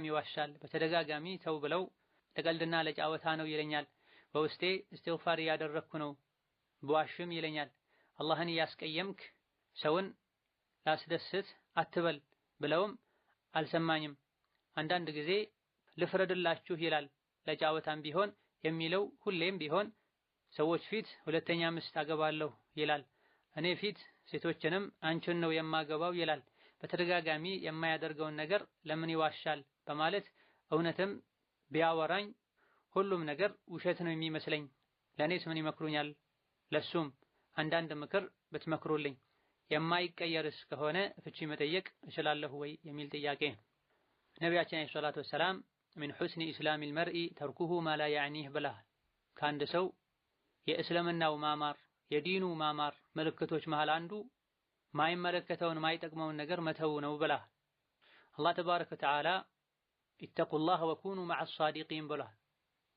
ይዋሻል። በተደጋጋሚ ተው ብለው ለቀልድና ለጫወታ ነው ይለኛል። በውስጤ እስትግፋር እያደረግኩ ነው ብዋሽም ይለኛል። አላህን እያስቀየምክ ሰውን ላስደስት አትበል ብለውም አልሰማኝም። አንዳንድ ጊዜ ልፍረድላችሁ ይላል። ለጫወታም ቢሆን የሚለው ሁሌም ቢሆን ሰዎች ፊት ሁለተኛ ሚስት አገባለሁ ይላል። እኔ ፊት ሴቶችንም አንቺን ነው የማገባው ይላል። በተደጋጋሚ የማያደርገውን ነገር ለምን ይዋሻል በማለት እውነትም ቢያወራኝ ሁሉም ነገር ውሸት ነው የሚመስለኝ። ለእኔስ ምን ይመክሩኛል? ለሱም አንዳንድ ምክር ብትመክሩልኝ። የማይቀየርስ ከሆነ ፍቺ መጠየቅ እችላለሁ ወይ የሚል ጥያቄ። ነቢያችን عليه الصلاة والسلام من حسن إسلام المرء تركه ما لا يعنيه ብለዋል። ከአንድ ሰው የእስልምናው ማማር የዲኑ ማማር ምልክቶች መሃል አንዱ ማይመለከተውን ማይጠቅመውን ነገር መተው ነው ብለዋል። አላህ تبارك وتعالى اتقوا الله وكونوا مع الصادقين ብሏል።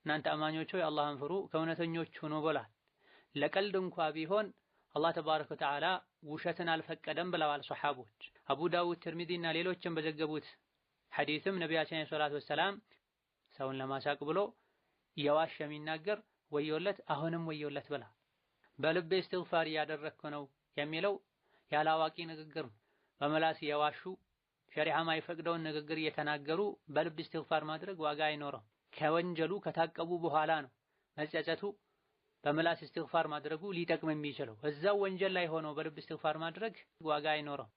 እናንተ አማኞች ሆይ አላህን ፍሩ ከእውነተኞች ሁኑ ብሏል። ለቀልድ እንኳ ቢሆን አላህ تبارك وتعالى ውሸትን አልፈቀደም ብለዋል ሰሓቦች። አቡ ዳውድ ትርሚዚና ሌሎችም በዘገቡት ሐዲስም ነቢያችን عليه الصلاة والسلام ሰውን ለማሳቅ ብሎ የዋሸ የሚናገር ወዮለት፣ አሁንም ወዮለት ብላ። በልቤ እስትግፋር እያደረግኩ ነው የሚለው ያላዋቂ ንግግር ነው። በመላስ የዋሹ ሸሪዓ ማይፈቅደውን ንግግር እየተናገሩ በልብ እስትግፋር ማድረግ ዋጋ አይኖረው። ከወንጀሉ ከታቀቡ በኋላ ነው መጸጸቱ በምላስ እስትግፋር ማድረጉ ሊጠቅም የሚችለው። እዛው ወንጀል ላይ ሆኖ በልብ እስትግፋር ማድረግ ዋጋ አይኖረው።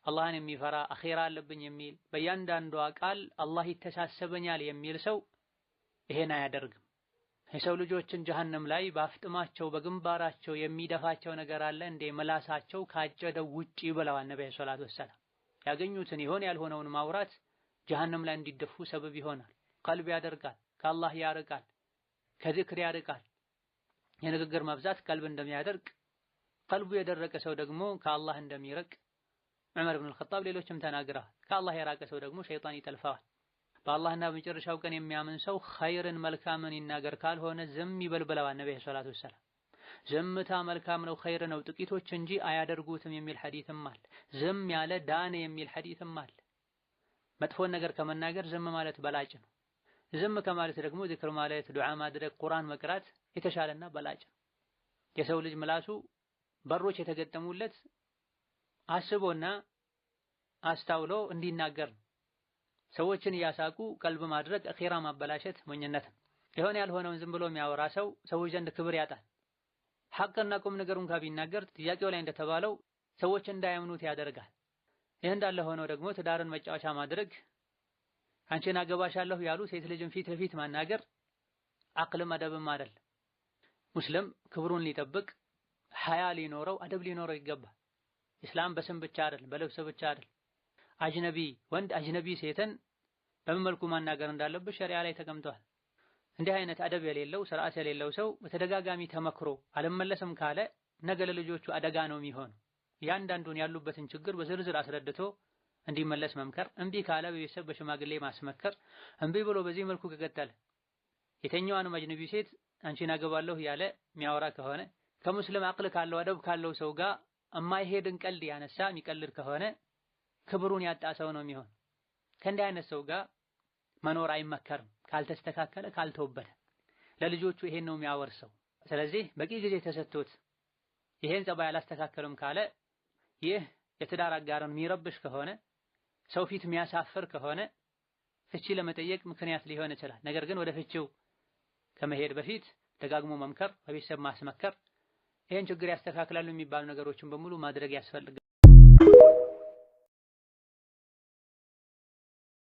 አላህን የሚፈራ አኼራ አለብኝ የሚል በእያንዳንዷ ቃል አላህ ይተሳሰበኛል የሚል ሰው ይሄን አያደርግም። የሰው ልጆችን ጀሀነም ላይ በአፍጥማቸው በግንባራቸው የሚደፋቸው ነገር አለ እንዴ ምላሳቸው ካጨደው ውጪ ብለዋል ነብዩ ሰለላሁ ዐለይሂ ወሰለም። ያገኙትን ይሆን ያልሆነውን ማውራት ጀሀነም ላይ እንዲደፉ ሰበብ ይሆናል። ቀልብ ያደርጋል፣ ከአላህ ያርቃል፣ ከዝክር ያርቃል። የንግግር መብዛት ቀልብ እንደሚያደርቅ ቀልቡ የደረቀ ሰው ደግሞ ከአላህ እንደሚርቅ ዑመር ብን አልኸጣብ ሌሎችም ተናግረዋል። ከአላህ የራቀ ሰው ደግሞ ሸይጣን ይጠልፈዋል። በአላህና በመጨረሻው ቀን የሚያምን ሰው ኸይርን መልካምን ይናገር፣ ካልሆነ ዝም ይበል ብለዋል ነብዩ ሰለላሁ ዐለይሂ ወሰለም። ዝምታ መልካም ነው ኸይር ነው ጥቂቶች እንጂ አያደርጉትም የሚል ሐዲስም አለ። ዝም ያለ ዳነ የሚል ሐዲስም አለ። መጥፎን ነገር ከመናገር ዝም ማለት በላጭ ነው። ዝም ከማለት ደግሞ ዝክር ማለት፣ ዱዓ ማድረግ፣ ቁርአን መቅራት የተሻለና በላጭ ነው። የሰው ልጅ ምላሱ በሮች የተገጠሙለት አስቦና አስታውሎ እንዲናገር ነው። ሰዎችን እያሳቁ ቀልብ ማድረግ አኺራ ማበላሸት ሞኝነት ነው። የሆነ ያልሆነውን ዝም ብሎ የሚያወራ ሰው ሰዎች ዘንድ ክብር ያጣል። ሐቅና ቁም ነገሩን እንኳ ቢናገር ጥያቄው ላይ እንደተባለው ሰዎች እንዳያምኑት ያደርጋል። ይህ እንዳለ ሆኖ ደግሞ ትዳርን መጫወቻ ማድረግ፣ አንቺን አገባሻለሁ ያሉ ሴት ልጅን ፊት ለፊት ማናገር አቅልም አደብም አይደል። ሙስሊም ክብሩን ሊጠብቅ ሐያ ሊኖረው አደብ ሊኖረው ይገባል። ኢስላም በስም ብቻ አይደል፣ በልብስ ብቻ አይደል። አጅነቢ ወንድ አጅነቢ ሴትን በምን መልኩ ማናገር እንዳለበት ሸሪዓ ላይ ተቀምጧል። እንዲህ አይነት አደብ የሌለው ስርዓት የሌለው ሰው በተደጋጋሚ ተመክሮ አልመለስም ካለ ነገ ለልጆቹ አደጋ ነው የሚሆነው። እያንዳንዱን ያሉበትን ችግር በዝርዝር አስረድቶ እንዲመለስ መምከር፣ እምቢ ካለ በቤተሰብ በሽማግሌ ማስመከር፣ እምቢ ብሎ በዚህ መልኩ ከቀጠለ የተኛዋንም አጅነቢ ሴት አንቺን አገባለሁ ያለ የሚያወራ ከሆነ ከሙስሊም አቅል ካለው አደብ ካለው ሰው ጋር የማይሄድን ቀልድ ያነሳ የሚቀልድ ከሆነ ክብሩን ያጣ ሰው ነው የሚሆን። ከእንዲህ አይነት ሰው ጋር መኖር አይመከርም፣ ካልተስተካከለ ካልተወበተ። ለልጆቹ ይሄን ነው የሚያወርሰው። ስለዚህ በቂ ጊዜ ተሰጥቶት ይሄን ጸባይ አላስተካከልም ካለ ይህ የትዳር አጋርን የሚረብሽ ከሆነ ሰው ፊት የሚያሳፍር ከሆነ ፍቺ ለመጠየቅ ምክንያት ሊሆን ይችላል። ነገር ግን ወደ ፍቺው ከመሄድ በፊት ደጋግሞ መምከር፣ በቤተሰብ ማስመከር፣ ይሄን ችግር ያስተካክላሉ የሚባሉ ነገሮችን በሙሉ ማድረግ ያስፈልጋል።